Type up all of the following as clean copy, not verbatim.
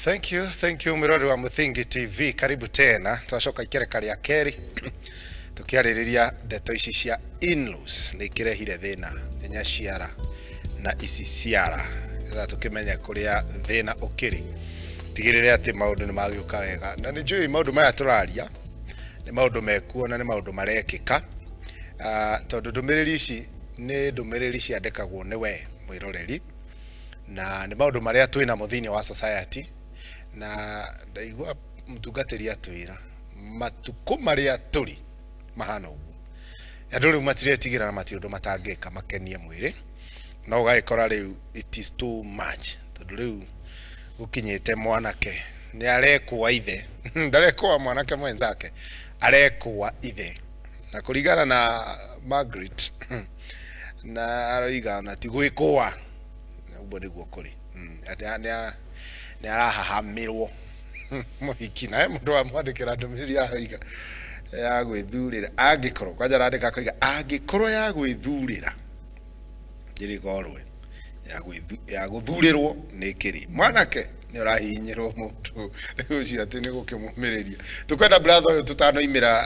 Thank you, thank you mwirori wa Muthingi TV. Karibu tena. Twacoka ikereka rĩa kerĩ tukiarĩrĩria ndeto ici cia in-laws nĩ ikĩrehire thĩna nyaciara na ici ciara getha tũkĩmenye kũrĩa thĩna ũkĩrĩ, tigĩrĩre atĩ maũndũ nĩ magĩũka wega. Na nĩ njũĩ maũndũ maya tũraria nĩ maũndũ mekuo na nĩ maũndũ marekĩka, tondũ ndũmĩrĩri ici nĩ ndũmĩrĩri ciandĩkagwo nĩ we mwĩroreri, na nĩ maũndũ marĩa twĩnamo thĩinĩ wa society. Na ndaigua mũtungatĩri atwĩra matukũ marĩa tũrĩ mahana ũguo, andũ rĩu matiretigĩra na matirĩ ũndũ matangĩka makenie mwĩrĩ, no ũgagĩkora rĩu it is too much, tondũ rĩu gũkinyĩte mwanake nĩ arekũa ithe ndarekũa mwanake mwenzake, arekũa ithe. Na kũringana na Margaret na aroiga na ti gwĩkũa, ũguo nĩguo kũrĩ, atĩ nĩ arahahamĩrwo mũhiki. Na he mũndũ wamwandĩkĩra ndũmĩrĩri ahoiga ya gwĩthurĩra, angĩkorwo kwanja arandĩka akoiga angĩkorwo ya gwĩthurĩra njĩrĩgorwe ya gũthurĩrwo nĩ kĩrĩ mwanake nĩ ũrahihinyĩrwo mũndũ ũcio atĩ nĩ gũkĩmũmĩrĩria. Tũkwenda brother ũyũ tũtanoimĩra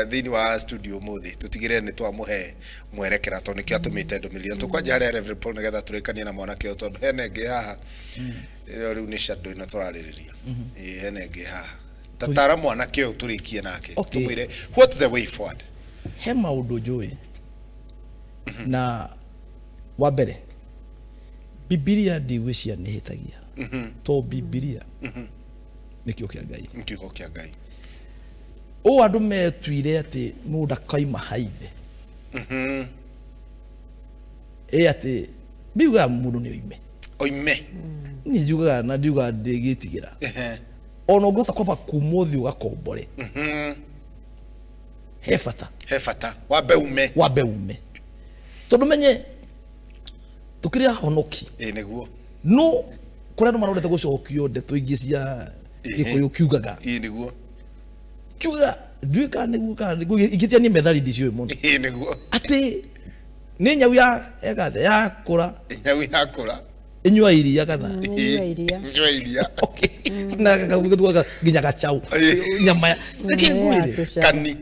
thĩinĩ wa studio ũmũthĩ tũtigĩrĩre nĩ twamũhe mwerekera, tondũ nĩkĩo atũmĩte ndũmĩrĩri. Na tũkwanjia harĩa Reverend Paul nĩgetha tũrĩkanie na mwanake ũyũ, tondũ hena ĩngĩ haha ĩyo rĩu nĩ shadow ĩno tũrarĩrĩria. Ĩĩ, hena ĩngĩ haha. Tatara mwanake ũyũ tũrĩkie nake, tũmwĩre what's the way forward. He maũndũ njũĩ, na wa mbere Bibilia ndigwĩciria nĩ ĩhĩtagia, to Bibilia nĩ kiugo kĩa Ngai, nĩ kiugo kĩa Ngai. Ũũ andũ metuire atĩ mũndũ akaima haithe, ĩ atĩ biugaga mũndũ nĩ oime oime. Niĩ njugaga na ndiugaga ndĩgĩtigĩra, ona ũngĩhota kwamba kuma ũthiĩ ũgakombore, he bata, he bata wambe ume, wambe ume, tondũ menye tũkĩrĩ ahonoki. Ĩ nĩguo, no kũrĩa andũ marorete gũcokio ndeto ingĩ cia Gĩkũyũ kiugaga, ĩ nĩguo, kiugaga ndiũĩ kana nĩguo kana nĩguo, ingĩtia niĩ methali ndiciũĩ mũno. Ĩ nĩguo, atĩ nĩ nyau ya ĩgathe yakũra, nyau yakũra ĩnyua iria kana ĩnyua iria, ĩnyua iria, okay, na nginya gacau nyama ya reke ngwĩre kani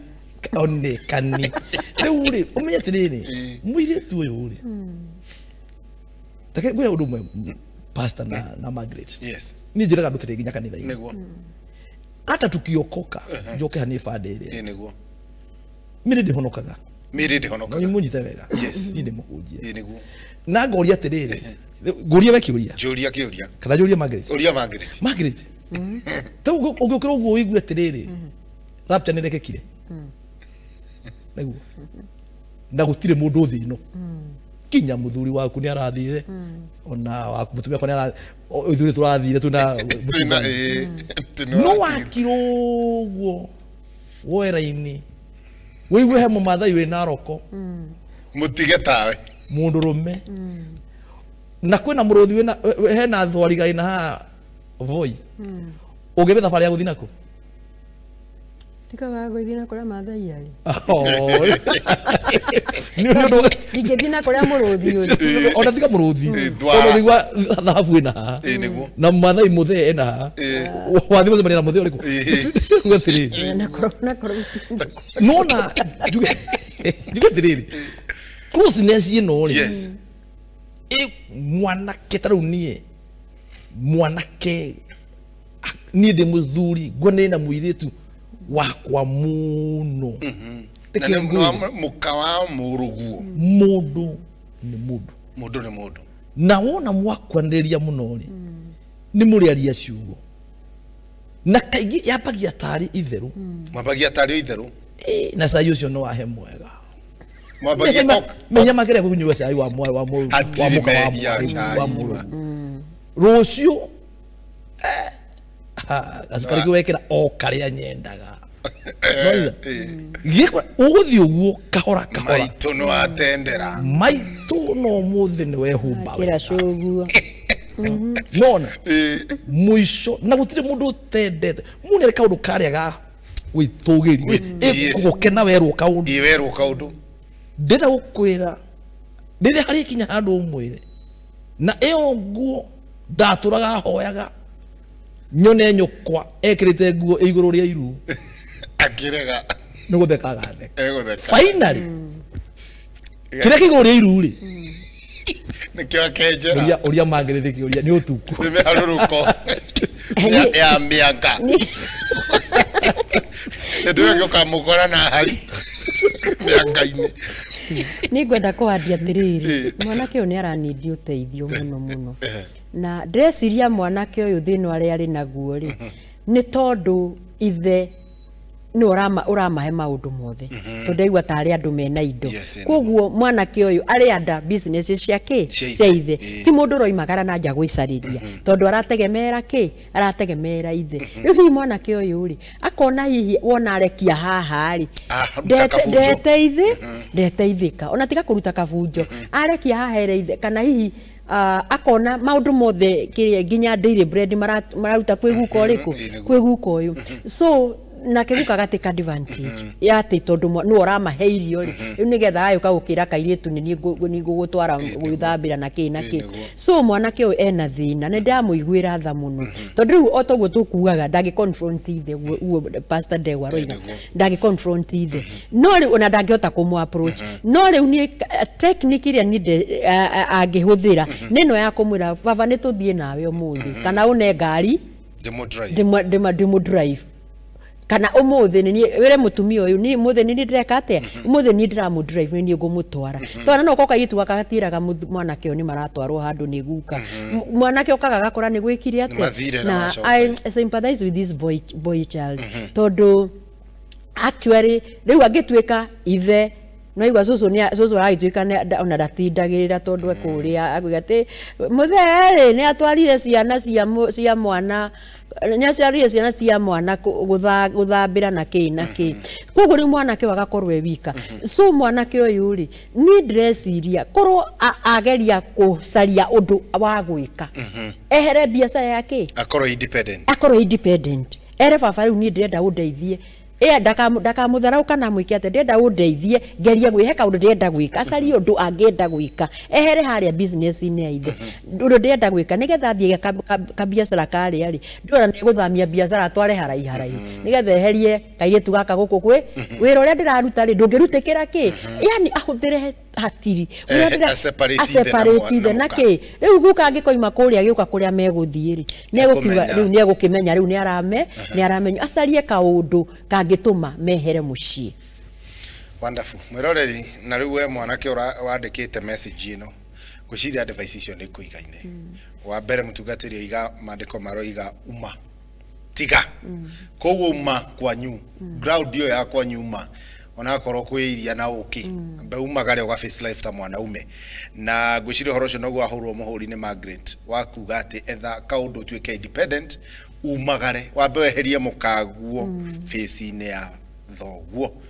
one kani. Rĩu rĩ ũmenye atĩrĩrĩ, mũirĩtu ũyũ rĩ, take ngwĩre ũndũ ũmwe pastor na Margaret. Yes. Niĩ njĩraga andũ tũrĩ nginya kanitha-inĩ. Nĩguo. Ata tukiokoka njoke haniĩ bande ĩrĩa. Ĩ nĩguo. Mĩrĩ ndĩhonokaga. Mĩrĩ ndĩhonokaga. No mũnyite wega. Yes. Niĩ ndĩmũhunjia. Ĩ nĩguo. Na ngoria atĩrĩrĩ, ngũrie we kĩũria. Njũria kĩũria. Kana njũrie Margaret. Ũria Margaret. Margaret. Ta ũngĩũkĩra ũguo ũigue atĩrĩrĩ, rapture nĩrekĩkire. Nĩguo. Na gũtirĩ mũndũ thĩ ĩno. Kinya muthuri waku nĩ arathire, ona waku mutumia wakwa nĩ arathire, ithuĩ tũrathire twĩna no wakirwo ũguo woera-inĩ wĩigue he mũmathai wĩna roko mũtige tawe mũndũrũme, na kwĩna mũrũthi wĩna hena thwariga ĩna haha Voi, ũngĩbe thabarĩ ya gũthiĩ nakũ? Tikaga gũthiĩ na kũrĩa mathai arĩ. Ndingĩthiĩ na kũrĩa mũrũthi ũrĩ. Ona tiga mũrũthi, tondũ ũraigua thahabu ĩna haha na mathai mũthee ena haha, wathiĩ gũcemania na mũthee ũrĩkũ? Njuge atĩrĩrĩ, nona njuge atĩrĩrĩ, closeness ĩno rĩ, ĩ mwanake ta rĩu niĩ mwanake niĩ ndĩ mũthuri nguonĩ na mũirĩtu wakwa mũno, mũka wa mũrũguo, mũndũ nĩ mũndũ, mũndũ nĩ mũndũ, na wona mwakwanĩrĩria mũno rĩ nĩ mũrĩaria ciugo, na kaingĩ yambagia tarĩ itherũ, mwambagia tarĩ itherũ, na cai ũcio no wahe mwega, mehia makĩria kũnyua cai wa mũka wa mũrũguo rũciũ gacukari kĩu wekĩra o karĩa nyendaga. Ũgũthiĩ ũguo kahora kahora, maitũ no atendera, maitũ no mũthĩ nĩ wehumba wega, nona mũico na gũtirĩ mũndũ ũtendete mũndũ nĩ kaũndũ karĩa ga gwĩtũgĩria gũkena werwo kaũndũ, werwo kaũndũ, ndĩrenda gũkwĩra rĩrĩa harĩkinya handũ ũmwĩre na ĩyo nguo ndatũraga hoyaga Nyone nyukwa ekirite nguo iguru ria iru. Akirega. Ni gutheka agatheka. Egutheka. Finally. Kira kiguru ria iru ri. Nikio akenjera. Uria uria mangirithi uria ni utuku. Ni miharuruko. Ya mianga. Ndio ngũkamũkora na hari mĩanga-inĩ. Nĩngwenda kũhandia atĩrĩrĩ, mwanake ũyũ nĩ aranindi ũteithio mũno mũno. Na ndĩreciria mwanake ũyũ thĩna ũrĩa arĩ naguo rĩ, nĩ tondũ ithe nĩ ũramahe maũndũ mothe. Tondũ ndaigua tarĩ andũ mena indo. Koguo mwanake ũyũ arĩ under business cia kĩ? Cia ithe. Ti mũndũ ũroimagara na nja gwĩcarĩria. Tondũ arategemera kĩ? Arategemera ithe. Rĩu hihi mwanake ũyũ rĩ, akona hihi wona arekia haha rĩ, ndeteithĩka. Ona tiga kũruta kabunjo. Arekia haha ere ithe kana hihi akona maundu mothe kĩrĩa nginya daily bread mararuta kwĩ guka ũrĩkũ? Kwĩ guka ũyũ. So nake guka gateka advantage ya ati tondu no uramahe irio ri riu nigetha ayuka gukira kairitu ni ngugutwara gwithambira na ki na ki. So mwanake uyu ena thina ni ndamuiguira tha muno tondu riu o toguo tukugaga ndangi confront ithe uo Pastor Ndegwa roiga ndangi confront ithe no riu ona ndangihota kumu approach no riu ni technique iria ni angihuthira nino ya kumwira baba ni tuthie nawe umuthi kana une ngari ndimu drive kana umuthi ni wire mutumia uyu ni muthi ni ndireka atia umuthi ni ndiramu drive ni ngumutwara twana no koka gitu gagatiraga mwanake uyu ni maratwarwo handu ni guka mwanake ukaga gakora ni gwikire atia na I sympathize with this boy child tondu actually riu angituika ithe no igwa cucu ni cucu aragituika ona ndatindagirira tondu ekuria akuiga ati muthere ni atwarire ciana cia mwana ni aciarire ciana cia mwana guthambira na ki na ki koguo riu mwanake wagakorwo e wika. So mwanake uyu ri ni ndreciria korwo ageria kucaria undu wa gwika ehere biacara yake akorwo independent, akorwo independent ere baba riu ni ndirenda undeithie ndakamutharau kana mwike ate ndenda undeithie ngerie gwihe kaundu ndenda gwika acarie undu angienda gwika ehere haria business ini ya ithe undu ndenda gwika nigetha thie kabiacara karia ri ndora ni guthamia biacara atware haraihu haraihu nigetha eherie kairitu gaka guku kwi wira uria ndiraruta ri ndungirutikira ki yani ahuthire hatiri aseparate ithe na ki riu guka angikoima kuria giuka kuria meguthie ri niegukiuga riu niegukimenya riu ni arame ni aramenya acarie kaundu kangituma mehere mucii. Wonderful mwiroreri na riu we mwanake wandikite message ino ngwiciria advice icio ni kuigaine wa mbere mutungatiri iga mandiko maroiga uma tiga koguo uma kwanyu ground iyo ya kwanyu uma onakorwo kwi iria na uki mbe umagare uga face life ta mwanaume na ngwiciria uhoro ucio noguo ahurwo muhuri ni Margaret wa kuga ati etha kaundu utuike independent umagare wambe weherie mukaguo face-inĩ ya thoguo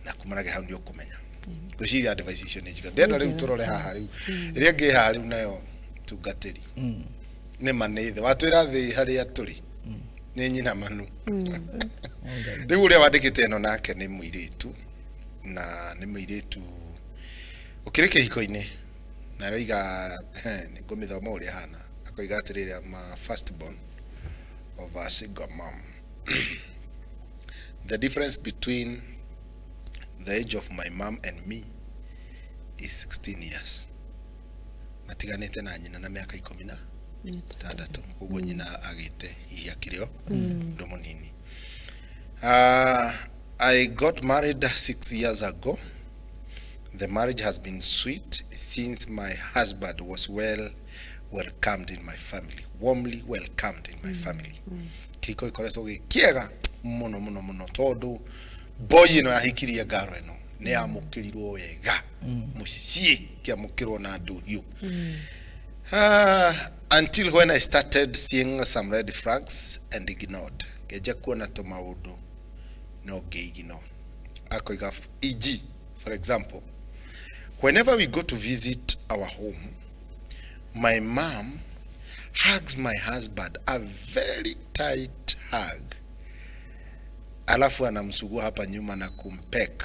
na kumanage hau ni ukumenya ngwiciria advice icio ni njega ndenda riu turore haha riu iria ngĩ haha riu nayo tungatĩri nĩ ma nĩ ithe watwĩra thĩ harĩa tũrĩ nĩ nyina manu riu ũrĩa wandĩkĩte ĩno nake nĩ mũirĩtu na nĩ mũirĩtu ũkĩrĩ kĩhiko-inĩ na aroiga nĩ ngũmĩthoma ũrĩa hana akoiga atĩrĩrĩ ma first born of a single mom. The difference between the age of my mom and me is 16 years. Matiganĩte na nyina na mĩaka 16 koguo nyina agĩte hihi akĩrĩ o ũndũ mũnini. I got married 6 years ago. The marriage has been sweet since my husband was well welcomed in my family, warmly welcomed in my family. Kiko ikoretwo gĩ kĩega mũno mũno mũno tondu boy ĩno yahikirie ngaro ĩno nĩ yamũkĩrirwo wega mũciĩ kĩamũkĩrwo na ndũhiũ. Until when I started seeing some red flags and ignored ngeja kuona tũmaũndũ no ngĩignore. Akoiga e.g. for example, whenever we go to visit our home, my mom hugs my husband a very tight hug. Alafu anamsugua hapa nyuma na kumpek.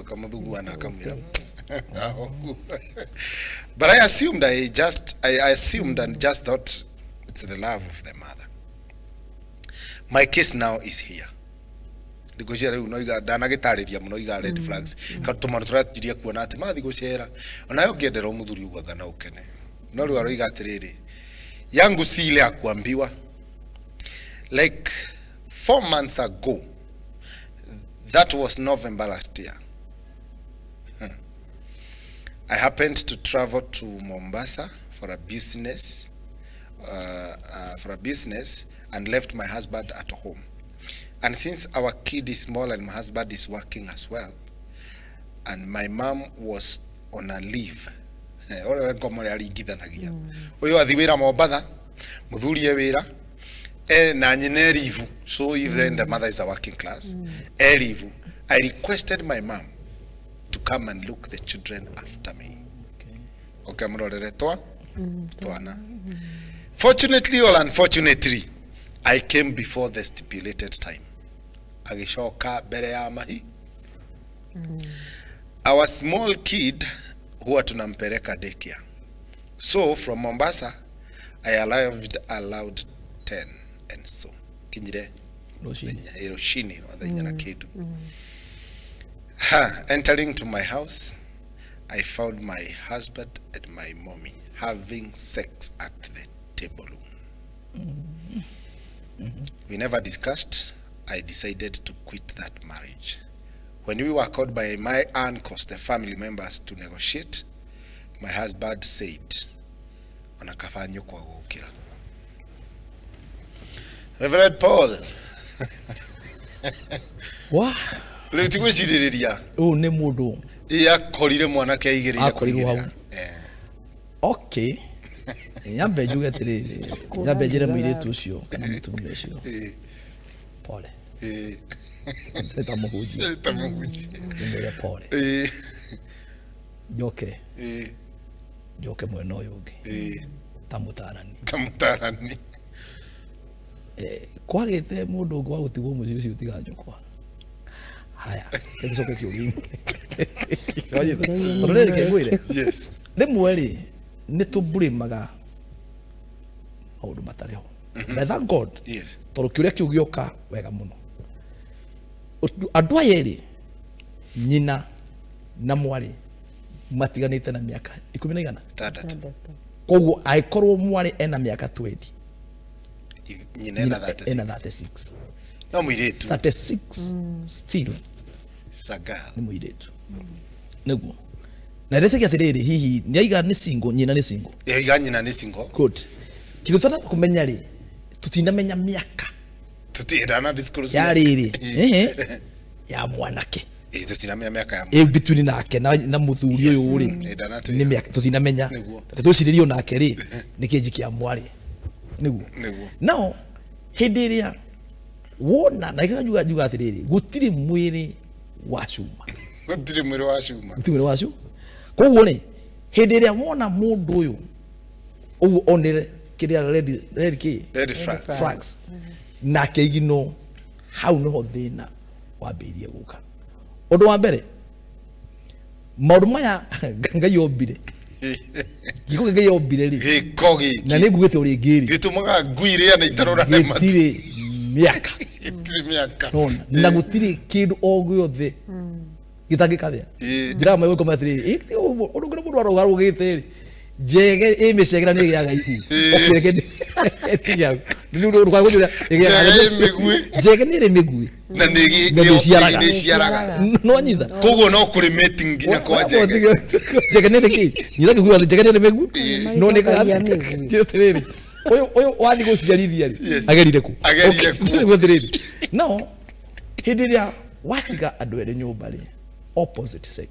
Akamdhugua na akamwira. But I assumed I assumed and just thought it's the love of the mother. My case now is here. Ndigũcera rĩu no iga ndanagĩtarĩria mũno iga red flags. Tũmaũndũ tũranjirie kuona atĩ mathiĩ gũcera onawe ũngĩenderwo mũthuri ugaga na ũkene. No rĩu aroiga atĩrĩrĩ, yangu si ile ya kuambiwa. Like 4 months ago, that was November last year, I happened to travel to Mombasa for a business and left my husband at home. And since our kid is small and my husband is working as well, and my mom was on a leave. Uyu athi wira Mombatha, muthuri e wira, na nyina e leave. So even the mother is a working class. E leave. I requested my mom to come and look the children after me. Okay, murorere toa toana. Fortunately or unfortunately, I came before the stipulated time. Agishoka mbere ya mahi. Our small kid huwa tunampeleka daycare. So from Mombasa, I arrived around 10 and so. Kinyire Hiroshini no thaa inya na kindu. Entering to my house, I found my husband and my mommy having sex at the table. We never discussed. I decided to quit that marriage. When we were called by my uncles, the family members, to negotiate, my husband said, "Onakafanyo kwa gukira." Reverend Paul. Wa? Rĩu ti gwĩcirĩrĩria. Ũyũ nĩ mũndũ. Ĩ akorire mwanake aigĩrĩire kũigĩrĩra. Okay. Nyambe njuge atĩrĩrĩ, nyambe njĩre mũirĩtu ũcio kana mũtumia ũcio. Pole. Ta mũhunjia. Ta mũhunjia. Ndĩmwĩre pole. Njoke. Njoke mwena ũyũ ũngĩ. Ta mũtarani. Ta mũtarani. Kwagĩte mũndũ ũngĩ wa gũtigwo mũciĩ ũcio tiga nyũkwa. Haya, tũcoke kĩũria-inĩ. Tondũ rĩrĩ reke ngwĩre. Yes. Rĩmwe rĩ nĩ tũmburĩmaga maũndũ matarĩ ho. Na thank God. Yes. Tondũ kĩũria kĩu gĩoka wega mũno. Andũ aya erĩ, nyina na mwarĩ, matiganĩte na mĩaka ikũmi na igana? 6. Koguo angĩkorwo mwarĩ ena mĩaka 20, nyina ena 36. Ena 36. No mũirĩtu. 36 still. Saga. Nĩ mũirĩtu. Nĩguo. Na ndĩtĩkia atĩrĩrĩ, hihi nĩ aiga nĩ single, nyina nĩ single. Ĩ aiga nyina nĩ single. Good. Kĩndũ tũrenda kũmenya rĩ, tũtinamenya mĩaka. Tũtirana disclose. Ya rĩrĩ. Ehe. Ya mwanake. Ĩ tũtinamenya mĩaka ya mwanake. Ĩ between nake na mũthuri ũyũ rĩ. Nĩ mĩaka tũtinamenya. Nĩguo. Tũcirĩrio nake rĩ, nĩ kĩnji kĩa mwarĩ. Nĩguo. Nĩguo. Nao hĩndĩ ĩrĩa wona na njuga njuga atĩrĩrĩ, gũtirĩ mwĩrĩ wa cuma. Gũtirĩ mwĩrĩ wa cuma. Gũtirĩ mwĩrĩ wa cuma. Koguo rĩ, hĩndĩ ĩrĩa wona mũndũ ũyũ ũguo onere kĩrĩa red kĩ? Red flags. Flags. Nake igino hau nĩho thĩna wambĩrĩirie gũka. Ũndũ wa mbere, maũndũ maya Ngai ombire. Gĩko Ngai ombire rĩ. Gĩko gĩkĩ. Na nĩ ngugĩte ũrĩ ngĩrĩ. Gĩtũmaga ngui irĩane itarorane matũ. Gĩtirĩ mĩaka. Gĩtirĩ mĩaka. Nona, na gũtirĩ kĩndũ o gĩothe gĩtangĩkathĩa. Njĩraga maĩ gũkoma atĩrĩrĩ, ũndũ ũngĩ mũndũ arũgarũgĩte rĩ, njege ĩ mĩcegera nĩ ĩgĩaga ihu. Ũkĩreke ĩtigĩaga. Rĩu ndũkae kũnjũria ĩgĩaga Njege ĩ mĩguĩ. Njege nĩ ĩrĩ mĩguĩ. Na nĩ nĩ ĩciaraga. No nyitha. Koguo no kũrĩ mating nginya kwa njege. Njege nĩ ĩrĩ kĩ? Nyitha ngĩkuga atĩ njege nĩ ĩrĩ mĩguĩ. No nĩ Nĩ atĩrĩrĩ. Ũyũ wathiĩ gũciarithia rĩ, Yes. agerire kũ? Agerire kũ? Nĩguo atĩrĩrĩ. No hĩndĩ ĩrĩa watiga andũ erĩ nyũmba rĩ, opposite sex.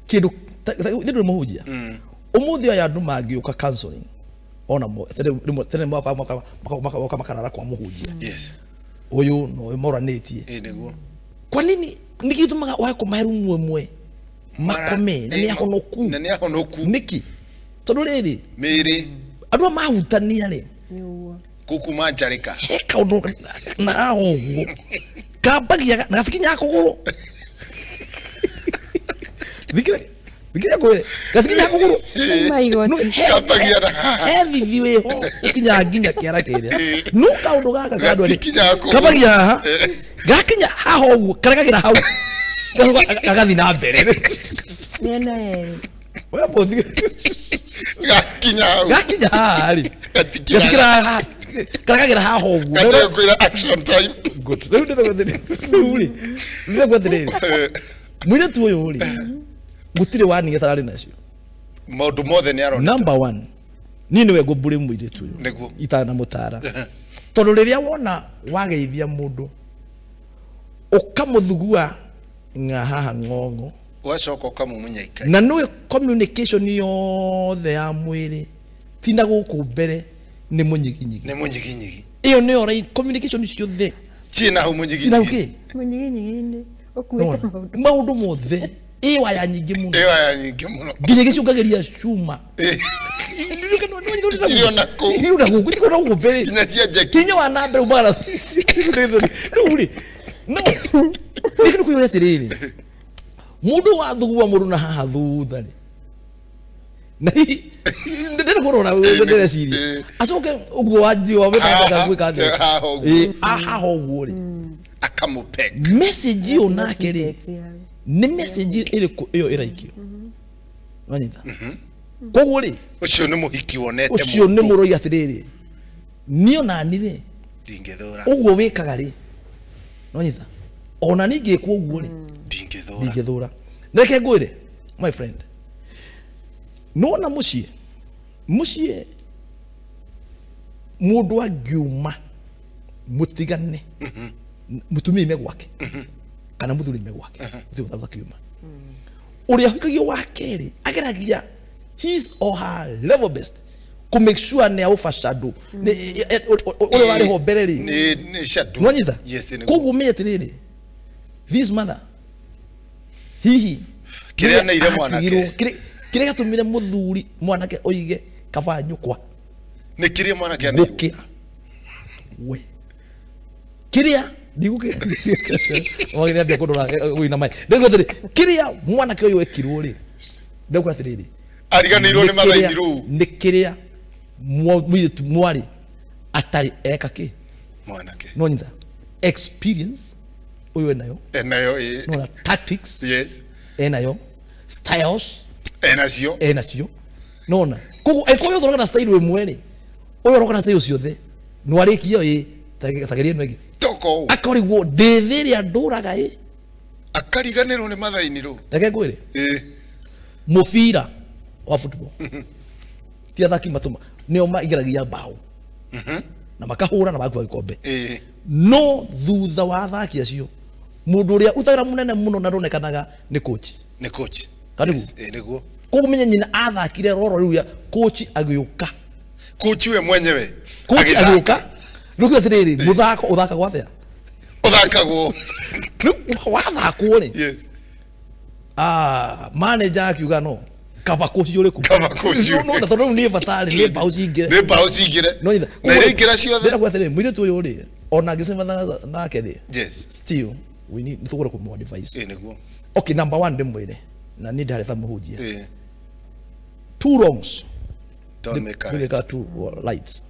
Kĩndũ nĩ ndũrĩ mũhunjia. Ũmũthĩ aya andũ mangĩũka counseling ona mo tene moka makarara kwa mũhunjia. Yes. Ũyũ na ũyũ moranĩtie. Ĩ nĩguo. Kwa nini nĩkĩ gĩtũmaga wae kũmahe rumu ĩmwe makome na nĩ ahonoku? Na nĩ ahonoku. Nĩkĩ? Tondũ rĩrĩ mĩĩrĩ andũ aya mahutania rĩ, kũkuma njarĩka. He kaũndũ na haha ũguo kambagia na gatikinyaga kũgũrũ. Thikĩrĩria. Nginya kwire gatikinya kuguru kambagia na haha he thithi wĩho ũkinyaga nginya kĩara kĩrĩa no kaũndũ gaka ka andũ Gatikinyaga kũgũrũ. kambagia haha gakinya haha ũguo karegagĩra hau gacoka gagathiĩ na mbere Mĩena yerĩ. we mũthi gakinya hau gakinya haha rĩ Gatikĩraga. gatikĩra haha karegagĩra haha ũguo gatige kwĩra action time. Good. Rĩu rĩ ndĩrenda atĩrĩrĩ mũirĩtu ũyũ rĩ gũtirĩ wani atararĩ nacio Maũndũ mothe nĩ aronete. Number 1 niĩ nĩwe ngũmbũrĩ mũirĩtu ũyũ Nĩguo. itanamũtara tondũ rĩrĩa wona wageithia mũndũ ũkamũthugua ng'a haha ng'ong'o Ũgacoka ũkamumunya ikai. Na nĩũĩ communication yothe ya mwĩrĩ ti na gũkũ mbere nĩ mũnyiginyigi. Nĩ mũnyiginyigi. Ĩyo nĩyo communication ciothe Ciĩna hau mũnyiginyigi. cina kĩ Mũnyiginyigi-inĩ ũkuĩte maũndũ. Maũndũ mothe ĩ waya nyingĩ mũno. Ĩ waya nyingĩ mũno. Nginya gĩcũngagĩria cuma. Itirĩ ona kũu. Itirĩ ona kũu, itirĩ ona gũkũ mbere. Nginya cia njeki. Kinya wa na mbere umaga na rĩu rĩ no nĩ kũiyũria atĩrĩrĩ mũndũ wathugua mũndũ na haha thutha rĩ na hihi ndĩrenda kũrora ndĩreciria acoke ũguo wanjia wamĩtanga gwĩka atĩa Haha ũguo. Haha ũguo rĩ Akamũpeg. Message ĩyo nake rĩ nĩ message ĩrĩkũ ĩyo ĩraikio wanyita koguo rĩ Ũcio nĩ mũhiki wonete ũcio nĩ mũndũ. mũroi atĩrĩrĩ niĩ onani rĩ Ndingĩthũra. ũguo wĩkaga rĩ nonyita ona niĩ ngĩkwo ũguo rĩ Ndingĩthũra. ndingĩthũra. Reke ngwĩre my friend nĩwona mũciĩ mũciĩ mũndũ angiuma mũtigane mũtumia ime gwake kana mũthuri ime gwake gũtirĩ mũthuri akiuma ũrĩa ũhikagio wa kerĩ ageragia his or her level best kũ make sure nĩ aũbacandũ ũrĩa warĩ ho mbere rĩ Nĩ shadow. nwanyita Yes, nĩguo. koguo menye atĩrĩrĩ this mother hihi Kĩrĩa aneire mwanake. Kĩrĩa gĩatũmire mũthuri mwanake oige kaba nyũkwa Nĩ kĩrĩa mwanake aneirwo. gũkĩra we kĩrĩa ndigũkĩambia kũndora wĩna mai ndĩrauga atĩrĩ kĩrĩa mwanake ũyũ ekirwo rĩ ndĩrauga atĩrĩrĩ Ariganĩirwo nĩ mathaini rũu. nĩ kĩrĩa mũirĩtu mwarĩ atarĩ eka kĩ Mwanake. no nyitha experience ũyũ enayo Enayo ĩ. nona tactics Yes. enayo styles Enacio. enacio nona koguo angĩkorwo ũyũ ũroka na style ĩmwe rĩ ũyũ ũroka na style ciothe nĩwarĩkia ĩ tageria ĩno ĩngĩ Toko ũũ. akarigwo ndĩ thĩ ĩrĩa ndũraga ĩ Akariganĩrwo nĩ mathaini rũu. Reke ngwĩre Ĩ. mũbira wa football ti athaki matũma nĩo maingĩragia mbaũ na makahũra na magakua gĩkombe Ĩ. no thutha wa athaki acio mũndũ ũrĩa utagĩra mũnene mũno na ndonekanaga nĩ coach. Nĩ coach. Kana Yes, nĩguo? ĩ, nĩguo. Koguo menye nyina athakire roro rĩu ya coach agĩũka. Coach we mwenyewe. Coach Agĩthaka. agĩũka rĩu kiuga atĩrĩrĩ mũthako ũthakagwo atĩa Ũthakagwo. Rĩu wathakwo rĩ Yes. Manager akiuga no kaba coach ũrĩkũ Kaba coach No, no, na tondũ rĩu nĩ batarĩ nĩ mbaũ cingĩre Nĩ mbaũ cingĩre. No nyitha Na iria ingĩra ciothe. ndĩra atĩrĩrĩ mũirĩtu ũyũ rĩ ona angĩcemania nake rĩ Yes. still we need nĩ tũgũra kũmũ advice. Ĩ, nĩguo. Okay, number 1 ndĩmwĩre na niĩ ndarĩ ta mũhunjia Ĩ. Two wrongs Don't make a right. nĩ two lights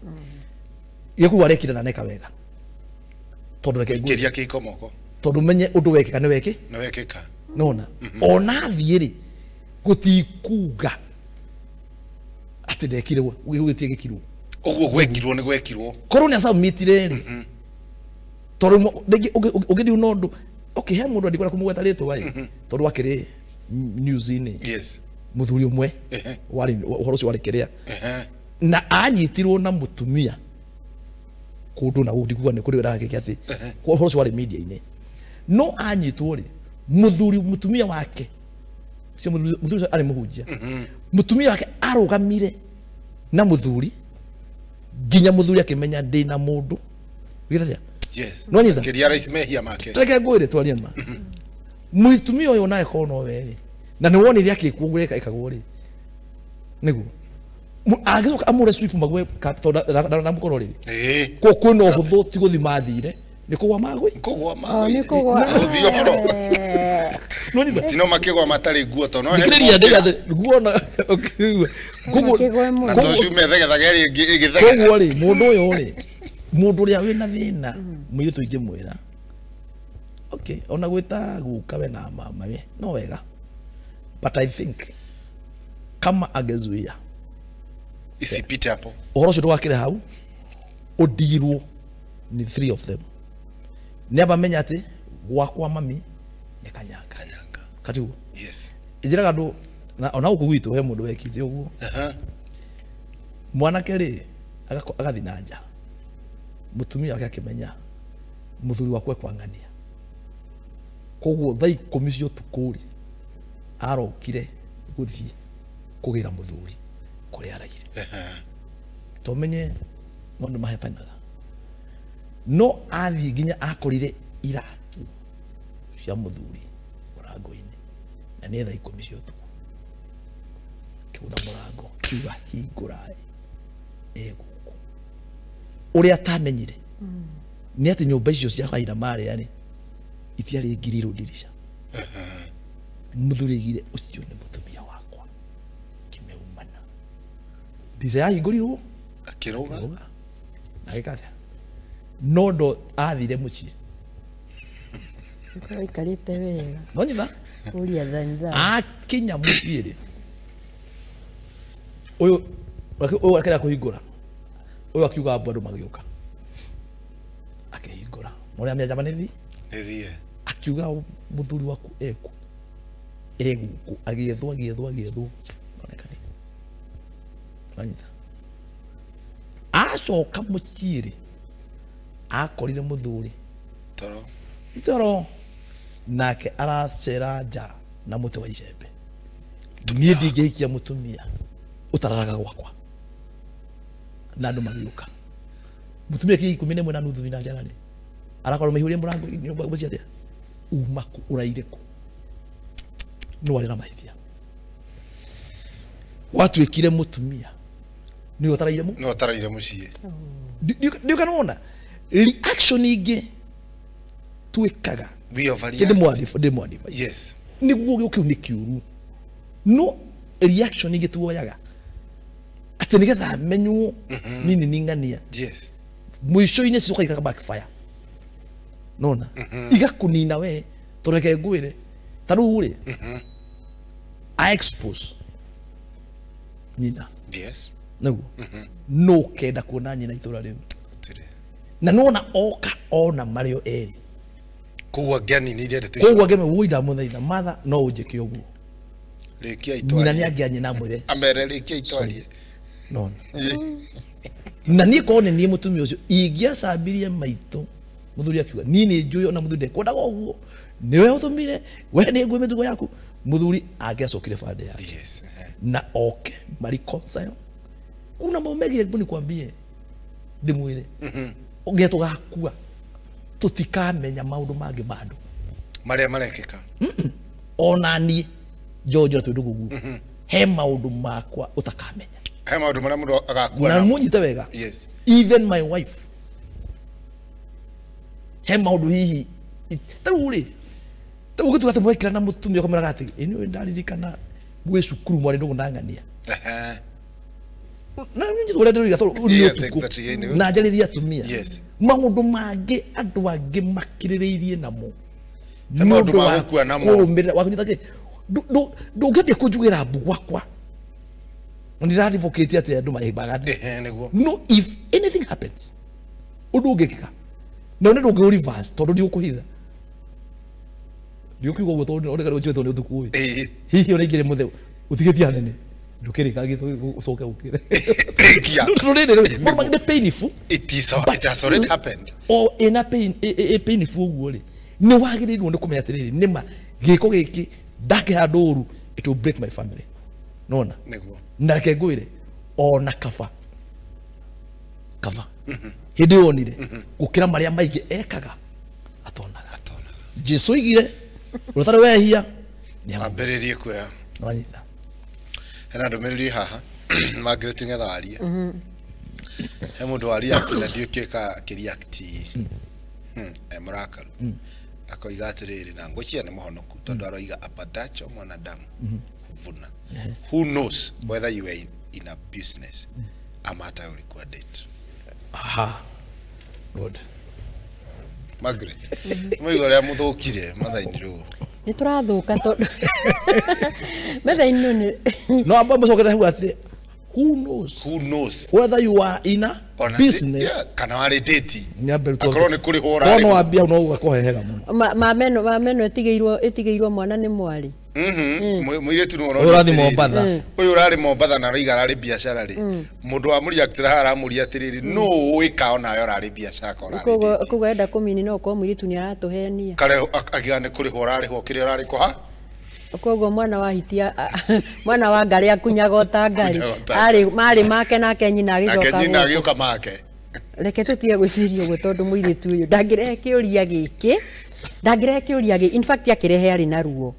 gĩkuu arekire na neka wega tondũ reke ngwĩre Kĩria kĩiko moko. tondũ menye ũndũ wekĩka nĩ wekĩ Nĩ wekĩka. nona ona thiĩ rĩ gũtikuga atĩ ndekire gũgĩtie gĩkirwo Ũguo gwekirwo nĩ gwekirwo. korwo nĩ acabmitire rĩ tondũ rĩngĩ ũngĩthiĩ na ũndũ okay he mũndũ andikwenda kũmũgweta rĩtwa ĩ tondũ akĩrĩ news-inĩ Yes. mũthuri ũmwe Ehe. warĩ ũhoro ũcio warĩ kĩrĩa Ehe. na anyitirwo na mũtumia kũndũ na gũkũ ndikuga nĩ kũrĩ ndagakĩke atĩ ũhoro ũcio warĩ media-inĩ no anyitwo rĩ mũthuri mũtumia wake ũcio mũthuri ũcio arĩ mũhunjia mũtumia wake arũgamire na mũthuri nginya mũthuri akĩmenya ndĩ na mũndũ gĩthathia Yes. No nyitha? Kĩria rais mehia make. Reke ngwĩre twarie ma mũtumia ũyũ nawe korwo no we rĩ na nĩ wonire akĩkwo ũguo ĩkagwo rĩ nĩguo angĩcoka amũre sweep magwe tondũ ndamũkorwo rĩrĩ Ĩ. ko kwĩna ũhũthũ ti gũthi mathire nĩ kũgwa magwe Kũgwa Oh, nĩ kũgwa. Gũthiĩ ũhoro. No nyita. Tino makigwa matari nguo to no he. Thikĩrĩria ndĩgathe nguo na ũkĩigua. Koguo Makĩgwe mũno. Na to ciume thegethaga ĩrĩ ĩgĩthegea. Koguo rĩ mũndũ ũyũ rĩ mũndũ ũrĩa wĩna thĩna mũirĩtu ingĩmwĩra okay ona gwĩta guka we na mama we no wega, but I think kama angezuia isipite hapo ũhoro ũcio ndũgakĩre hau ũndirwo ni 3 of them nĩ amba menya atĩ gwakwa mami nĩ kanyanga kanyanga katiguo. Yes, njĩraga andũ ona gũkũ gwitũ he mũndũ wekite ũguo. Mwanake rĩ agathiĩ na nja, mũtumia wake akĩmenya mũthuri wakwa ekwang'ania, koguo thaa 10 cia ũtukũ rĩ arokire gũthiĩ kũgĩra mũthuri kũrĩa araire. Tomenye maũndũ mahepanaga, no athiĩ nginya akorire iratũ cia mũthuri mũrango-inĩ na nĩ thaa 10 cia ũtukũ. Kĩgũtha mũrango kiuga hingũrai egũkũ. Ũrĩa atamenyire nĩ atĩ nyũmba icio cia kaira marĩa rĩ itiarĩ ngirirwo ndirica. Mũthuri aigire ũcio nĩ mũtumia wakwa, kĩmeumana. Ndirica yahingũrirwo akĩrũga na agĩka atĩa, no ndo athire mũciĩ Aikarĩte wega no nyitha ũria thanitha akinya mũciĩ rĩ ũyũ akĩrega kũhingũra, ũyũ akiuga mbu andũ magĩũka akĩhingũra mũrĩa mĩanjama nĩ thire akiuga mũthuri waku eku egũkũ agĩethwo agĩethwo agĩethwo onekani wanyita. Acoka mũciĩ rĩ akorire mũthuri toro itoro nake aracera nja na mũtĩ wa icembe. Niĩ ndingĩhikia mũtumia ũtararaga gwakwa na andũ magĩũka. Mũtumia kĩ 11 na nuthu thinacara rĩ arakorwo maihũrie mũrango nyũmba mũciĩ atĩa uma kũ ũraire kũ no arĩ na mahĩtia. Watuĩkire mũtumia nĩwe ũtaraire mũ nĩwe ũtaraire mũciĩ. Ndiũka nĩwona reaction ingĩ twĩkaga we overreact. Ndĩmwadivise. Yes, nĩguo gĩũkĩu nĩ kĩũru, no reaction ingĩ tuoyaga atĩ nĩgetha menywo nini ning'ania. Yes, mũico-inĩ cicoka ikaga backfire nona igakũnina we. Tũreke ngwĩre ta rĩu rĩ I expose nyina. Yes, nĩguo no kenda kuona nyina itũra rĩu na nona oka ona marĩo erĩ koguo angĩaninire ndeto koguo angĩme woi ndamũthaitha matha no ũnjĩke ũguo rĩkia itwarie nyina nĩangĩanyina amwĩre amere rĩkia itwarie nona na niĩ korwo nĩ niĩ mũtumia ũcio ingĩacambirie maitũ mũthuri akiuga niĩ nĩ njũĩ ona mũthuri ndekwendaga ũguo nĩwe ũtũmire we nĩ ngũĩ mĩtugo yaku mũthuri angĩacokire bande yake. Yes, na oke mareconcile. Kuna mambo mengi hebu nikwambie ndĩmwĩre nginya tũgakua tũtikamenya maũndũ mangĩ ma andũ marĩa marekĩka. Ona niĩ George twĩ ndũgũ guo he maũndũ makwa ũtakamenya, he maũndũ marĩa mũndũ agakua na mũnyite wega. Yes, even my wife he maũndũ hihi ta rĩu rĩ ũgĩtuga atĩ mwekĩra na mũtumia ũkamwĩraga atĩ ĩ nĩũĩ ndaririkana mwĩ cukuru mwarĩ ndũgũ na ng'ania na ũrĩa ndĩroiga tondũ nĩ ũtukũ na njarĩrie atumia. Maũndũ mangĩ andũ angĩ makirĩrĩirie namo nĩ maũndũ ma gũkua namo kũrũmĩrĩra wakũnyita kĩ ndũngĩambia kũnjugĩra mbu gwakwa na ndĩradivocate atĩ andũ mahĩmbaga. No, if anything happens ũndũ ũngĩkĩka na one ndũngĩ reverse tondũ ndigũkũhitha ndiũkiuga ũguo tondũ oneka nĩũnjũĩ nĩ ũtukũ ũyũ hihi ona ingĩrĩ mũtheu ũtigĩtie hanene ndũkĩrĩkagie ũcoke ũkĩre rĩrĩ maũndũ mangĩ nĩ painful. It is, it has already happened. O ĩna pain ĩ painful ũguo rĩ nĩ wagĩrĩirwo nĩ kũmenya atĩrĩrĩ nĩma gĩko gĩkĩ ndakĩhanda ũru it will break my family nona nĩguo na reke ngwĩre ona kaba kaba hĩndĩ ĩyo onire gũkĩra marĩa maingĩ ekaga atonaga. Jesu oigire ũrĩa ũtarĩ wehia nĩambĩrĩrie kuoya nĩwanyita. Hena ndũmĩrĩri haha Margaret ngetha warie he mũndũ waria na ndiũkĩka akĩreact e mũrakaru Akoiga atiriri na ngwĩciria nĩ mũhonoku tondũ aroiga apadacho mwanadamu huvuna. Who knows whether you are in a business ama hata ulikuwa date. Aha. Good. Margaret. Mũigo rĩa mũthũkire mathaini rĩu. Nĩ tũrathũka tondũ metha-inĩ nĩ No amba mũcokere hau atĩ who knows? Who knows whether you are in a business yeah, kana warĩ date. Akorwo nĩ kũrĩhwo ũrarĩhwo. No ambia no ũgakũhehega mũno. Mameno ĩtigĩirwo mwana nĩ mwarĩ. Mũirĩtu nĩ ũrathiĩ Mombatha. Ũyũ ũrarĩ Mombatha na aroiga ararĩ biacara rĩ. Mũndũ wa mũriaktĩra haha aramũria atĩrĩrĩ, nũ ũĩ ka onawe ũrarĩ biacara ka ũrarĩ date. Koguo enda kũmini no ũkorwo mũirĩtu nĩ aratũhenia. Kare akiuga nĩ kũrĩhwo ũrarĩhwo kĩrĩa ũrarĩ kũha. Koguo mwana wa hitia mwana wa ngari akunyaga ota ngari arĩ marĩ make nake nyina agĩcoka nake nyina agĩũka make. Reke tũtige gwĩciria ũguo tondũ mũirĩtu ũyũ ndangĩrehe kĩũria gĩkĩ, ndangĩrehe kĩũria gĩkĩ, in fact akĩrehe arĩ na ruo.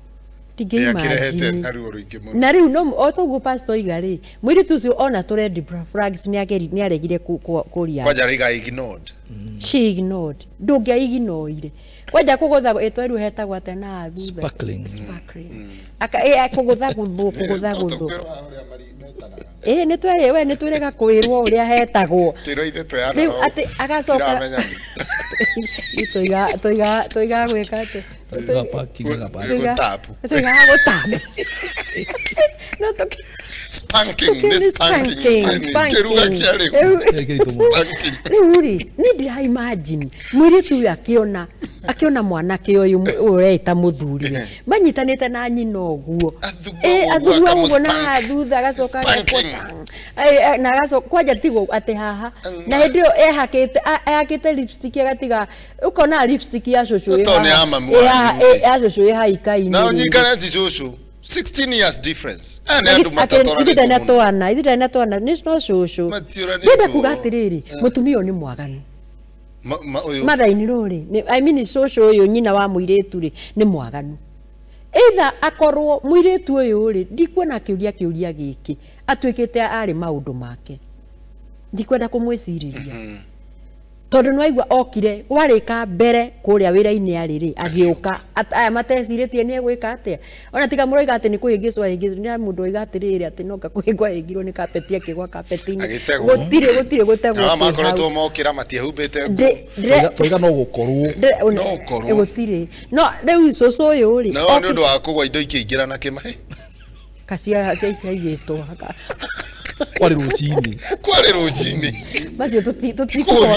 Akĩrehete na ruo rũingĩ mũno. Na rĩu no o toguo pastor oiga rĩ, mũirĩtu ũcio ona tũ red flags nĩ aregire kũria. Kwanja arauga ignored. She ignored. Ndũngĩa ignoire. Kwanja kũgũtha ĩtweru hetagwo atĩa na thutha. Sparkling. Sparkling. Aka kũgũtha gũthũ kũgũtha gũthũ. Nĩ twere we nĩ twĩrega kwĩrwo ũrĩa hetagwo. Tĩrwo ithe tweyana. Rĩu atĩ agacoka tũiga tũiga gwĩka atĩ tũiga gũtapu. No tũkĩ spanking, this spanking, kĩruga kĩa rĩu. Rĩu rĩ, niĩ ndĩra imagine mũirĩtu ũyũ akĩona mwanake ũyũ ũreĩta mũthuriwe manyitanĩte na nyina ũguo, athugua ũguo na thutha agacoka agekwo na agacoka kwanja tigo atĩ haha na hĩndĩ ĩyo ehakĩte lipstick agatiga ũkona lipstick ya cũcũ ya cũcũ ĩ haikainĩ. Na ũnyikane ti cũcũ 16 years difference. Aya nĩ andũ matatoranĩtwo mũno. Ithuĩ na twana nĩ no cũcũ. Ndĩrenda kuga atĩrĩrĩ, mũtumia ũyũ nĩ mwaganu. Mathaini rũrĩ, I mean cũcũ ũyũ nyina wa mũirĩtu rĩ nĩ mwaganu. Either akorwo mũirĩtu ũyũ rĩ ndikuona akĩũria kĩũria gĩkĩ atuĩkĩte arĩ maũndũ make. Ndikwenda kũmwĩcirĩria. Tondũ nĩwaigua okire warĩka mbere kũrĩa wĩra-inĩ arĩ rĩ agĩũka aya matecirĩtie nĩ egwĩka atĩa ona tiga mũroiga atĩ nĩ kũhĩngĩcwo ahĩngĩcwo nĩ mũndũ oiga atĩrĩrĩ atĩ no kũhĩngwo ahĩngirwo nĩ kapeti akĩgwa kapeti-inĩ gũtirĩ gũtegwo. Na makoretwo mokĩra matiĩhumbĩte nguo. Twaiga no gũkorwo no gũkorwo gũtirĩ no rĩu cũcũ ũyũ rĩ no nĩ ũndũ wa kũgwa indo ikĩingĩra na kĩmaĩ kacia ciaigĩtwo kwarĩ rũcinĩ kwarĩ rũcinĩ macio tũtikũhoro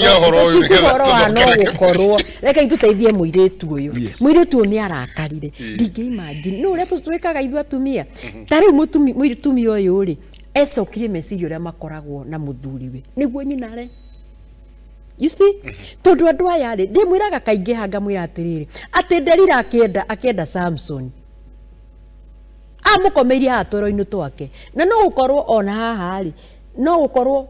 wa no gũkorwo reke tũteithie mũirĩtu ũyũ. Mũirĩtu ũyũ nĩ arakarire ndingĩ imagine no ũrĩa tũtwĩkaga ithuĩ atumia ta rĩu mũtumia ũyũ rĩ ecokirie meciria ũrĩa makoragwo na mũthuriwe nĩguo nyina re. You see, tondũ andũ aya rĩ ndĩmwĩraga kaingĩ hanga mwĩra atĩrĩrĩ atĩ Delila akĩenda Samson amũkomeirie haha twero-inĩ twake na no gũkorwo ona haha rĩ no gũkorwo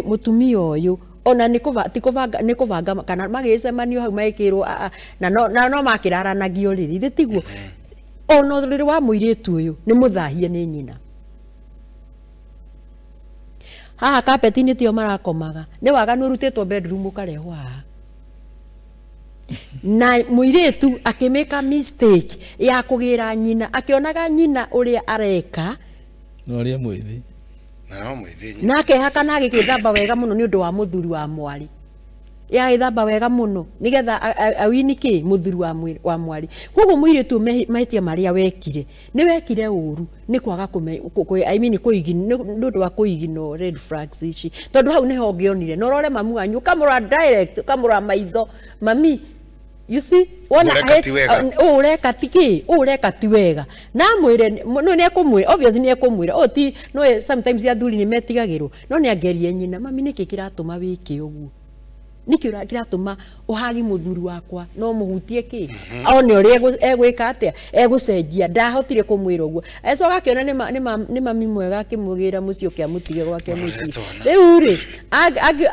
mũtumia ũyũ ona nĩ kũbanga kana magĩcemanio hau magĩkĩrwo na no makĩraranagio rĩ ithe tiguo ona ũrĩrĩ wa mũirĩtu ũyũ nĩ mũthahie nĩ nyina. Haha kapeti-inĩ tio marakomaga nĩ waganu ũrutĩtwo bedroom ũkarehwo haha na mũirĩtu akĩmĩka mistake ya kũgĩra nyina akĩonaga nyina ũrĩa areka no ũrĩa mwĩthĩ na no mwĩthĩ na akehaka na agĩgĩthamba wega mũno nĩ ũndũ wa mũthuri wa mwarĩ yagĩthamba wega mũno nĩgetha awini kĩ mũthuri wa mwarĩ. Koguo mũirĩtu mahĩtia marĩa wekire nĩ wekire ũru nĩ kwaga I mean nĩ ũndũ wa kũignore red flags ici tondũ hau nĩho ũngĩonire na ũrore mamu wanyu ũkamũrora direct ũkamũrora maitho mami. You see, wona ũreka ti kĩ ũreka ti wega na mwĩre no nĩ ekũmwĩra obviously nĩ ekũmwĩra o ti no sometimes athuri nĩ metigagĩrwo no nĩ angerie nyina mami nĩkĩ kĩratũma wĩke ũguo nĩkĩ kĩratũma ũhagi mũthuri wakwa no mũhutie kĩ one ũrĩa egwĩka atĩa egũcenjia ndahotire kũmwĩra ũguo acoka akĩona nĩ mami mwega akĩmũgĩra mũciĩ ũke amũtige gwake mũciĩ rĩu rĩ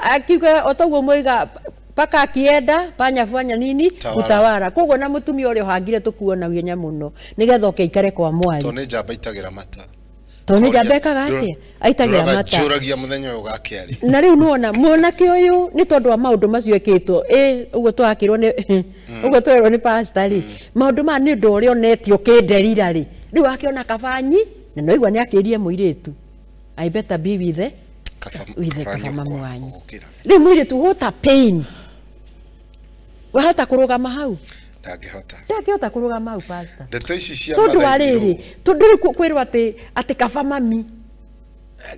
akiuga o toguo moiga paka akienda panya fanya nini utawara. Koguo na mutumia ũrĩa ũhangire tũkuona ihenya mũno nĩgetha ũke ikare kwa mwarĩ tondũ nĩ njamba itagĩra mata. Tondũ nĩ njamba ĩkaga atĩa? Aitagĩra mata. Njũragia mũthenya ũyũ ũgakĩarĩ. Na rĩu nĩwona mwanake ũyũ nĩ tondũ wa maũndũ macio ekĩtwo, ũguo twakĩrwo nĩ ũguo twerwo nĩ pastor rĩ, maũndũ maya nĩ ũndũ ũrĩa onetio kĩnderira rĩ, rĩu akĩona kabanyi na no igua nĩ akĩrie mũirĩtu, I better be with the kaba mamu wanyu. Rĩu mũirĩtu what a pain. Wahota kũrũgama hau? Ndangĩhota. Ndangĩhota kũrũgama hau pastor. Ndeto ici cia tondũ wa rĩrĩ, tondũ rĩu kwĩrwo atĩ kaba mami.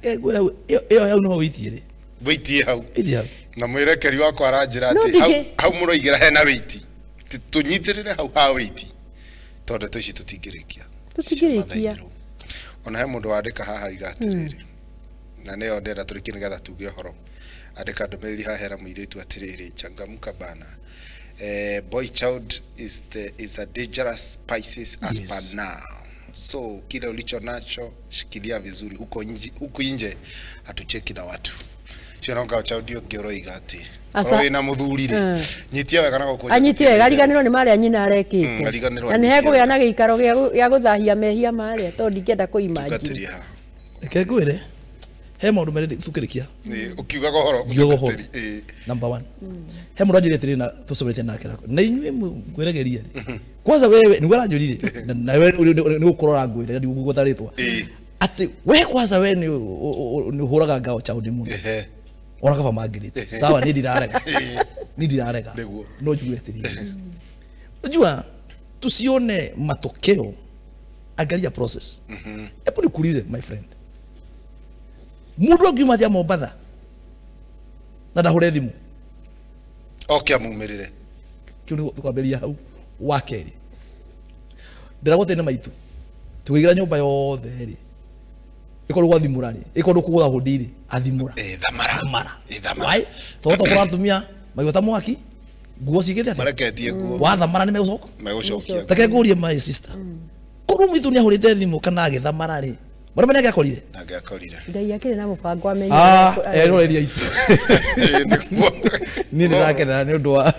Ngwĩra ĩyo hau no wĩitie rĩ. Wĩitie hau. Wĩitie hau. Na mwĩrekeri wakwa aranjĩra atĩ hau mũroigĩra hena wĩiti. Tũnyitĩrĩre hau ha wĩiti. Tondũ ndeto ici tũtingĩrĩkia. Tũtingĩrĩkia. Ona he mũndũ wandĩka haha iga atĩrĩrĩ. Na nĩyo ndĩrenda tũrĩkie nĩgetha tuge ũhoro. Andĩka ndũmĩrĩri haha hera mũirĩtu atĩrĩrĩ, changamka bana. Boy child is a dangerous species as per now. So kile ulicho nacho shikilia vizuri, huku nje hatucheki na watu. Sio naonga child yo ngĩroiga atĩ oro wĩna mũthuri rĩ, nyitia wega na gũkũ. Anyitie wega, ariganĩrwo nĩ marĩa nyina arekĩte. Na nĩ hekũgĩa na gĩikaro gĩa gũthahia mehia marĩa tondũ ndingĩenda kũ-imagine. Reke ngwĩre he maũndũ merĩ tukĩrĩkia. Ũkiugaga ũhoro. Number 1. He mũndũ anjĩrĩte rĩ na tũcemanĩtie nake na inyuĩ ngwĩregeria rĩ. Kwanza wewe nĩguo aranjũrire na wewe nĩ gũkorora ngwĩre ndigũgweta rĩtwa. Atĩ we kwanza we nĩ ũhũraga ngao chaũndi mũno. Ona kaba mangĩrĩte. Sawa niĩ ndirarega. Niĩ ndirarega. No njuge atĩrĩrĩ. Unajua tusione matokeo, angalia process. Hebu nikuulize my friend. Mundu angiuma thia Mombatha na ndahure thimu oke amumirire kiu tukwambĩrĩria hau wa kerĩ ndĩragwo tene maitu tũkĩingĩra nyũmba yothe rĩ ĩkorwo gwathimũra rĩ ĩkorwo kũgũtha hũndi rĩ athimũra thamara tondũ tũkũra atumia magĩota mwaki nguo cigĩte atĩa mareketie nguo wathamara nĩ megũcoka megũcokia take ngũrie my sister korwo mũitu nĩ ahũrĩte thimũ kana agĩthamara rĩ Mwana mene akorire? Angĩakorire. Ngai akĩrĩ na mũbango amenye. Eroreria itu. Niĩ nĩndakena nĩ ũndũ wa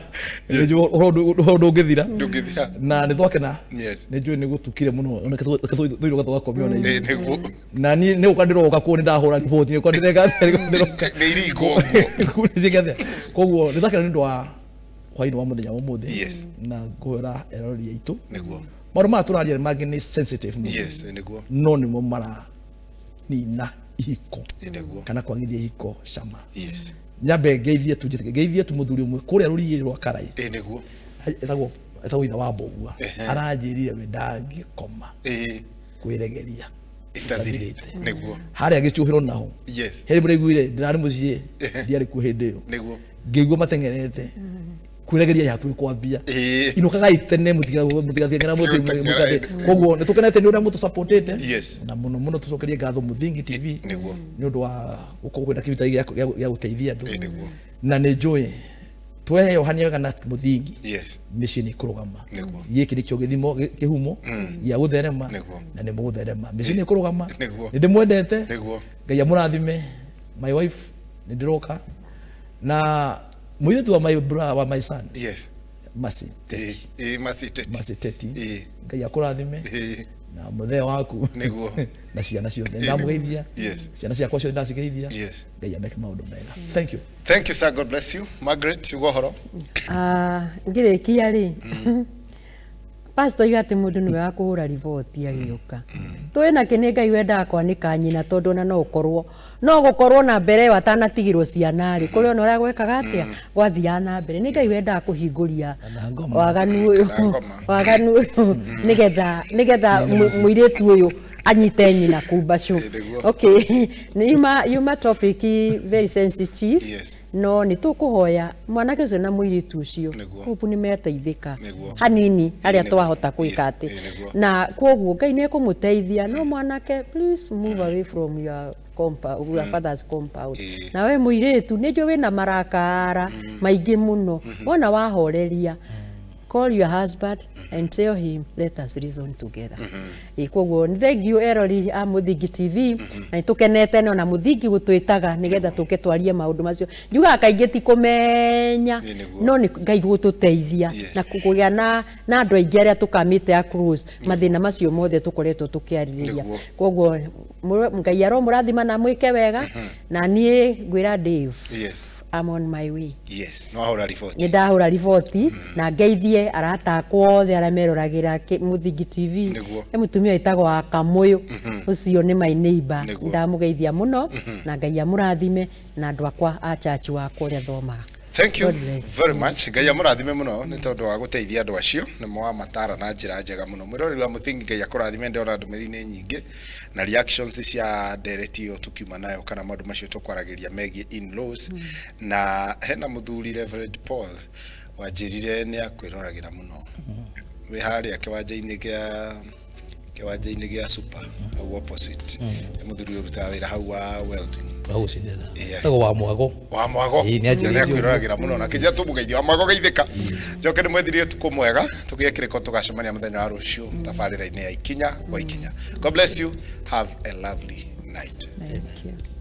ũhoro ndũngĩthira. Ndũngĩthira. Na nĩ twakena. Yes. Nĩ njũĩ nĩ gũtukire mũno. Ona tũirwo tũgakomio na ithuĩ. Nĩguo. Na niĩ nĩ gũka ndĩroka kuo nĩ ndahũra riboti nĩ gũka ndĩreka ndĩroka. Nĩ iringwo nguo. Koguo nĩ twakena nĩ ũndũ wa hwaĩ-inĩ wa mũthenya wa ũmũthĩ. Yes. Na ngũhera eroreria itũ. Nĩguo. Maũndũ maya tũraria mangĩ nĩ sensitive mũno. Yes, nĩguo. No nĩmo maranina ihiko. Nĩguo. Kana kwagĩria ihiko cama. Yes. Nyambe ngeithie tu njĩtĩke ngeithie tu mũthuri ũmwe kũrĩa rũriĩ rwa Karai. Nĩguo. Etagwo ithe wa Mbũgua. Aranjĩrire we ndangĩkoma. Kwĩregeria. Itathirĩte. Nĩguo. Harĩa gĩcuhĩro naho. Yes. Hĩndĩ mũraiguire ndĩrarĩ mũciĩ ndiarĩ kuo hĩndĩ ĩyo. Nĩguo. Ngĩigua mateng'erete. Kwĩregeria yaku kwambia inukaga itene mũtigathiang'era mũtĩ koguo nĩ tũkenete nĩ ũrĩa mũtũsupportĩte. Yes. Na mũno mũno tũcokerie ngatho Mũthingi TV nĩguo nĩ ũndũ wa gũkorwo kwĩna kĩbita gĩa gũteithia andũ. Nĩguo. Na nĩ njũĩ tweyohania wega na Mũthingi. Yes. Mĩciĩ nĩ ĩkũrũgama. Nĩguo. Gĩkĩ nĩkĩo gĩthimo kĩhumo gĩa gũtherema na nĩ mũgũtherema. Mĩciĩ nĩ ĩkũrũgama. Nĩguo. Nĩ ndĩmwendete. Nĩguo. Ngai amũrathime. My wife nĩ ndĩroka na mũirĩtu wa my brother wa my son. Yes. Masi Teti. Masi Teti. Masi Teti. Ngai akũrathime. Na mũthee waku. Nĩguo. Na ciana ciothe ndamũgeithia. Yes. Ciana ciakwa ciothe ndacigeithia. Yes. Ngai ameke maũndũ mega. Thank you. Thank you sir, God bless you. Margaret, ugo horo. Ngĩrĩkia rĩ. Pastor iga atĩ mũndũ nĩwe wa kũhũra riboti agĩũka. Tũĩ nakĩ nĩ Ngai wendaga kwanĩka nyina tondũ ona no ũkorwo no gũkorwo na mbere ĩyo atanatigirwo ciana rĩ kũrĩ ona ũrĩa gwekaga atĩa gwathiaga na mbere nĩ Ngai wendaga kũhingũria waganu ũyũ nĩgetha mũirĩtu ũyũ anyite nyina kumbacũ. Okay, nĩ yuma topic very sensitive. Yes. No nĩ tũkũhoya mwanake ũcio na mũirĩtu ũcio hope nĩ meteithĩka hanini harĩa twahota gwĩka atĩ na kwoguo Ngai nĩ ekũmũteithia no mwanake please move away from your compound, your father's compound. Na we mũirĩtu nĩ njũĩ wĩna marakara maingĩ mũno wona wahoreria Call your husband and tell him, let us reason together. Koguo nĩ thank you erori a Mũthingi TV, na nĩtũkenete no na Mũthingi gũtwĩtaga nĩgetha tũke twarie maũndũ macio. Njugaga kaingĩ ti kũmenya, Ĩ, nĩguo. no nĩ Ngai gũtũteithia na kũgĩa na andũ aingĩ arĩa tũkamĩte across mathĩna macio mothe tũkoretwo tũkĩarĩrĩria. Koguo Ngai aromũrathima na mwĩke wega, na niĩ ngwĩra Dave, I'm on my way. Yes, no ahũra riboti. Nĩ ndahũra riboti na ngeithie arata akwa othe arĩa meroragĩra Mũthingi TV. He mũtumia wĩtagwo wa Kamũyũ, ũcio nĩ my neighbor. Ndamũgeithia mũno na Ngai amũrathime, na andũ akwa a church wakwa ũrĩa thomaga. Thank you God bless. very much. Ngai amũrathime mũno nĩ tondũ wa gũteithia andũ acio, nĩ mwamatara na njĩra njega mũno. Mwĩroreri wa Mũthingi, Ngai akũrathime. Ndĩrona ndũmĩrĩri nĩ nyingĩ na reactions cia ndereti ĩyo tũkiuma nayo, kana maũndũ macio tũkwaragĩria megiĩ in-laws. Na hena mũthuri Reverend Paul wanjĩrire nĩ akwĩroragĩra mũno, wĩ harĩa kĩwanja-inĩ gĩa super hau opposite. Nĩ mũthuri ũrutaga wĩra hau wa welding. Wagũcinĩra. Tagwo wa mwago. Wa mwago. Ĩĩ, nĩ anjĩrĩte ũguo. Nĩakwĩroragĩra mũno na kĩnja tũmũgeithia wa mwago geithĩka. Njoke nĩ mwethirie ũtukũ mwega, tũgĩe kĩrĩko, tũgacemania mũthenya wa rũciũ tabarĩra-inĩ ya Ikinya kwa Ikinya. God bless you, have a lovely night. Thank you.